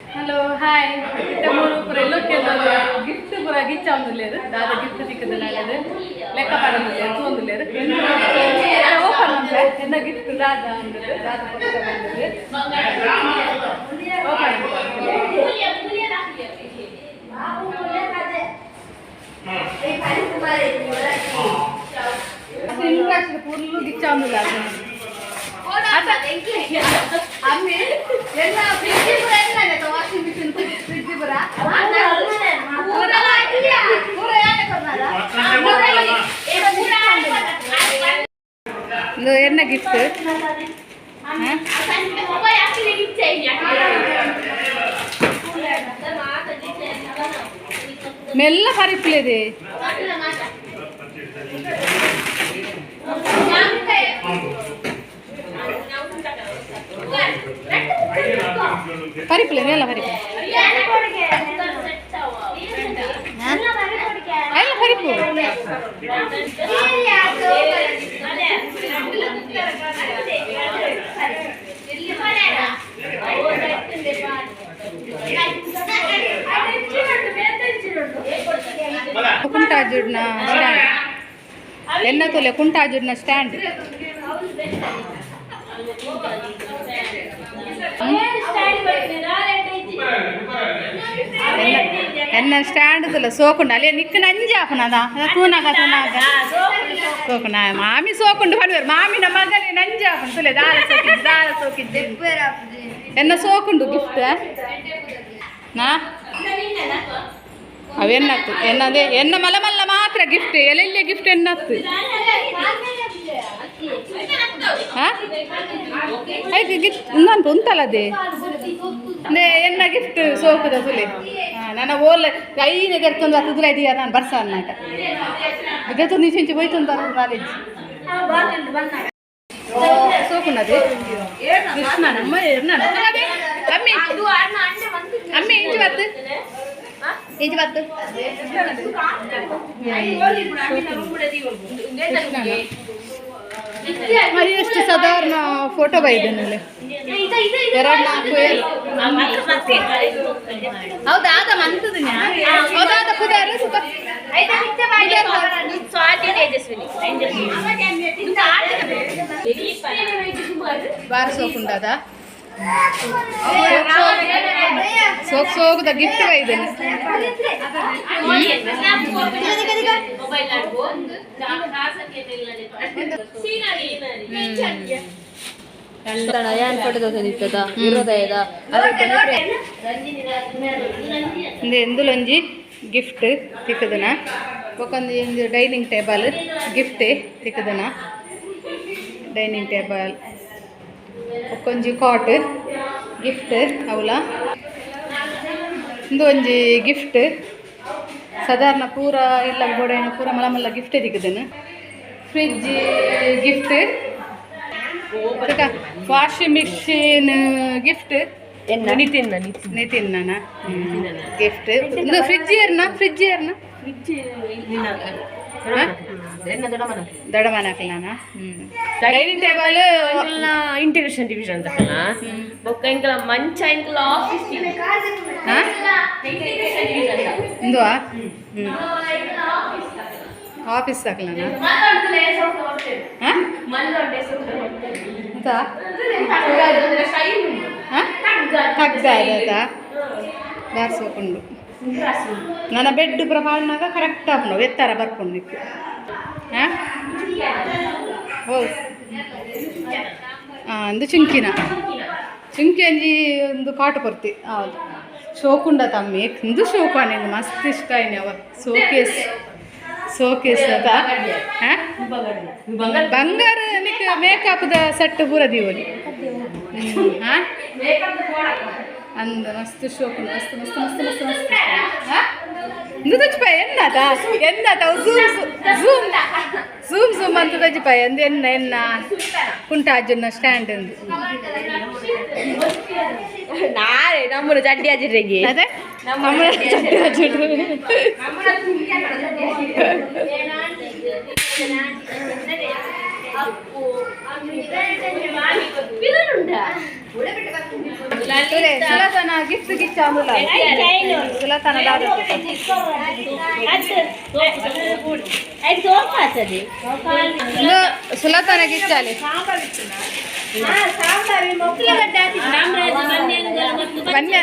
Hello, hi. ಇತ್ತೆ ಮೂರು ಪೂರ ಎಲ್ಲೊಕ್ಕೆಲ್ಲ ಗಿಫ್ಟ್ ಪೂರ ಗಿಚ್ಚ ಒಂದುಲ್ಲೇರು. ದಾದ ಗಿಫ್ಟ್ ತಿಕ್ಕದ ನಾಳದು ಲೆಕ್ಕ ಪಾಡೊಂದುಲ್ಲೇರು, ತೂವೊಂದುಲ್ಲೇರು. ಓಪನ್ ಅಂದ್ರೆ ಎನ್ನ ಗಿಫ್ಟ್ ದಾದ ಅಂದದು, ದಾದ ಪೊಕ್ಕ ಬಂದದು ಓಪನ್. ಇಂಟ್ರೆಸ್ಟ್ ಫುಲ್ಲು ಗಿಚ್ಚ ಒಂದುಲ್ಲ. ಅಮ್ಮಿ ಎಲ್ಲ ಫ್ರಿಜ್ ಪೂರ ಎಲ್ಲ, ವಾಷಿಂಗ್ ಮಿಷಿನ್, ಫ್ರಿಜ್ ಪೂರ ಪೂರ ಪೂರ ಯಾಕೆ ಕೊರ್ನಾರ? ಇದು ಎನ್ನ ಗಿಫ್ಟ್? ಮೆಲ್ಲ ಪರಿಪ್ಲೇದೆ. ಪರಿಪ್ಲೆ, ಮೆಲ್ಲ ಪರಿಪು ಎಲ್ಲ ಪರಿಪು. ಕುಂಟಾಜುಡ್ನ ಸ್ಟ್ಯಾಂಡ್ ಎನ್ನ ತೊಲೆ, ಕುಂಟಾಜುಡ್ನ ಸ್ಟ್ಯಾಂಡ್. ಎನ್ನ ಸ್ಟ್ಯಾಂಡ್ ತುಲೆ ಸೋಕುಂಡು. ಅಲ್ಲಿ ನಿಕ್ಕ ನಂಜಿ ಆಪುನದ ತೂನಾಗ ತೂನಾಗ ಸೋಕುಂಡ. ಮಾಮಿ ಸೋಕುಂಡು ಪನ್ವೇರು, ಮಾಮಿನ ಮಗಲಿ ನಂಜಿ ಆಪುಂಡು. ತುಲೆ ದಾಲ ಸೋಕಿದ್ದು, ದಾಲ ಸೋಕಿದ್ದೆ. ಎನ್ನ ಸೋಕುಂಡು ಗಿಫ್ಟ್ ನಾ ಅವೆನ್ನತ್ತು ಎನ್ನದೇ ಎನ್ನ ಮಲ್ಲ ಮಲ್ಲ ಮಾತ್ರ ಗಿಫ್ಟ್. ಎಲ್ಲೆಲ್ಲಿ ಗಿಫ್ಟ್ ಎನ್ನತ್ತು? ಹಾ, ಐಕ್ ಗಿಫ್ಟ್ ಉಂದಂತ ಉಂತಲ್ಲದೆ ಎನ್ನ ಗಿಫ್ಟ್ ಸೋಕುದ ತುಲೆ. ನನ್ನ ಓಲ್ ಐದು ಗೆರ್ತೊಂದು ಹತ್ತುದ್ರ ಇದೀಯ. ನಾನು ಬರ್ಸ ಅನ್ನಾಟ ಇದತ್ತು ನಿಶಿಂಚಿ ಹೋಯ್ತು ಕಾಲೇಜ್ ಸೋಕುನದೆ. ಕೃಷ್ಣ ನಮ್ಮ ಅಮ್ಮಿ ಅಮ್ಮಿ ಇಂಚು ಬತ್ತು, ಇಂಚು ಬತ್ತು. ಎಷ್ಟು ಸಾಧಾರಣ ಫೋಟೋ ಬೈದನಲ್ಲಿ ಎರಡು ನಾಲ್ಕು ಏಳು. ಹೌದಾ? ಆದ ಮಂತದ ಹೌದಾದ ಪುದಾರು ಸುತ. ಬಾರ ಸೋಕುಂಡದ ಸೋಕ್ ಸೋಕುದ ಗಿಫ್ಟ್ ಬೈದನೆ. ಇಂದುಲೊಂಜಿ ಗಿಫ್ಟ್ ತಿಕ್ಕದನ. ಬೊಕೊಂಜಿ ಒಂಜಿ ಡೈನಿಂಗ್ ಟೇಬಲ್ ಗಿಫ್ಟ್ ತಿಕ್ಕದನ, ಡೈನಿಂಗ್ ಟೇಬಲ್. ಬೊಕೊಂಜಿ ಕಾಟ್ ಗಿಫ್ಟ್ ಅವಲ. ಇಂದು ಒಂಜಿ ಗಿಫ್ಟ್. ಸಾಧಾರಣ ಪೂರ ಇಲ್ಲ ಗೋಡೆನ ಪೂರ ಮಲ್ಲ ಮಲ್ಲ ಗಿಫ್ಟ್ ತಿಕ್ಕದನ. Fridge gift, washing machine gift. Nitin. Nitin ನಾನ ಗಿಫ್ಟ್. ಇಂದು ಫ್ರಿಜ್ ಏರ್ನ, ಫ್ರಿಜ್ ಏರ್ನ? ದೊಡ್ಡಮನ ಹಾಕಲಾನ. Dining table. ಇಂಟಿಗ್ರೇಷನ್ ಡಿವಿಷನ್ ಅಂತ ಬೊಕ್ಕ ಎಂಕಲ ಮಂಚ, ಎಂಕಲ ಆಫೀಸ್. ಇಂದುವಾ ಆಫೀಸ್ ಹಾಕಲಾನ. ಎಂತ ತಗ್ಗ ಅದ ಬಾರ್ಸೋಕೊಂಡು ನನ್ನ ಬೆಡ್ ಪೂರ ಪಾಡ್ನಾಗ ಕರೆಕ್ಟ್ ಆಪುಂಡು, ಎತ್ತರ ಬರ್ಪುಂಡು ನಿಕ್ಕು. ಹಾಂ, ಓ ಅಂದು ಚುಂಕಿನ ಚುಂಕಿ ಅಂಜಿ ಒಂದು ಕಾಟು ಕೊರ್ತಿ. ಹೌದು, ಶೋಕುಂಡ ತಮ್ಮಿ. ಇಂದು ಶೋಕು ನಿಂಗೆ ಮಸ್ತ್ ಇಷ್ಟ ಆಯ್ನಿ ಅವ. ಸೋಕೇಸ್, ಸೋಕೇಸ್ ಅದ. ಬಂಗಾರ ನಿಕ್ ಮೇಕಪ್ದ ಸೆಟ್ ಪೂರ ದೀವೊಲಿ. ಹಾಂ, ಅಂದ ಮಸ್ತ್ ಶೋಕು, ಮಸ್ತ್ ಮಸ್ತ್ ಮಸ್ತ್ ಮಸ್ತ್ ಮಸ್ತ್. ಇಂದು ತಜ್ಪಾಯ ಎನ್ನಾತ ಎನ್ನಾತ ಝೂಮ್ ಝೂಮ್ ಝೂಮ್ ಝೂಮ್ ಅಂತ ತಜ್ಪಾಯ. ಅಂದು ಎನ್ನ ಎನ್ನ ಕುಂಟಾಜುನ ಸ್ಟ್ಯಾಂಡ್ ಅಂದು. ನಾಳೆ ನಮ್ಮನ್ನು ಚಡ್ಡಿ ಹಾಜಿರಿಗೆ. ಅದೇ ನಮ್ಮ ಚಡ್ಡಿ ಹಾಜಿಡ್ರಿ. ಸುಲತನ ಗಿಫ್ಟ್ ಗಿಚ್ಚ ಅಂದುಲ್ಲ ಸುಲತನ ದಾದ ಸುಲತನ ಗಿಚ್ಚಾಲಿ ಬನ್ನಿ.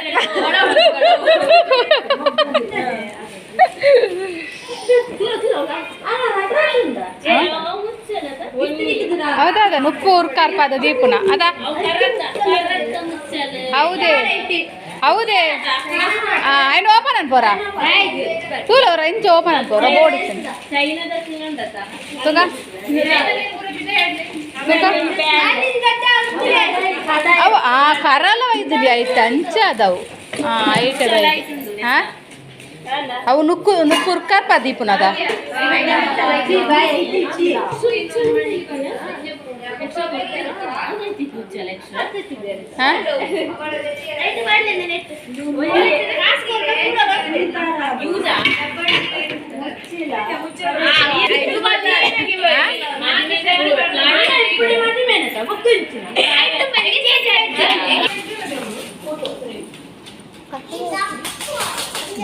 ಹೌದೌದ ನುಪ್ಪು ಉರ್ಕಾರ್ಪಾದ ದೀಪುನ ಅದ ಹೌದೇ ಹೌದೇ. ఆయన ಓಪನ್ ಅನ್ಪೋರ ತೂಲವ್ರ ಇಂಚ ಓಪನ್ ಅನ್ಪೋರ ಬೋರ್ಡ್ ತುಗ ಅವು ಆ ಕರಲ ಇದ್ದಿ ಐತೆ ಅಂಚ ಅದವು ಐತೆ ಹಾ ಅವು ನುಕ್ಕು ನುಕ್ಕು ಉರ್ಕಾರ್ಪ ದೀಪುನದ.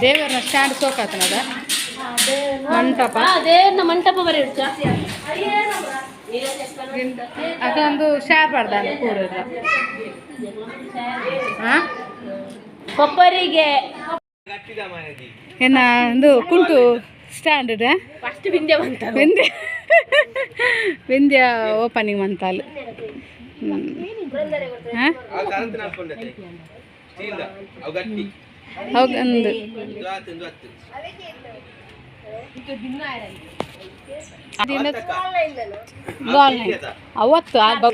ದೇವರನ್ನ ಸ್ಟ್ಯಾಂಡ್ ಸೋಕಾತನದ ಮಂಟಪ. ದೇವ್ರನ್ನ ಮಂಟಪ ಬರೀ ಅದೊಂದು ಶೇರ್ ಮಾಡ್ದಾನ ಪೂರ. ಕೊಪ್ಪರಿಗೆ ಏನ ಒಂದು ಕುಂಟು ಸ್ಟ್ಯಾಂಡ್ ಫಸ್ಟ್ ಬಿಂದ್ಯ ಬಂತ ವಿಂಧ್ಯ ವಿಂಧ್ಯ ಓಪನಿಂಗ್ ಮಂತಾಲ್. ಹೌದು ಅವತ್ತು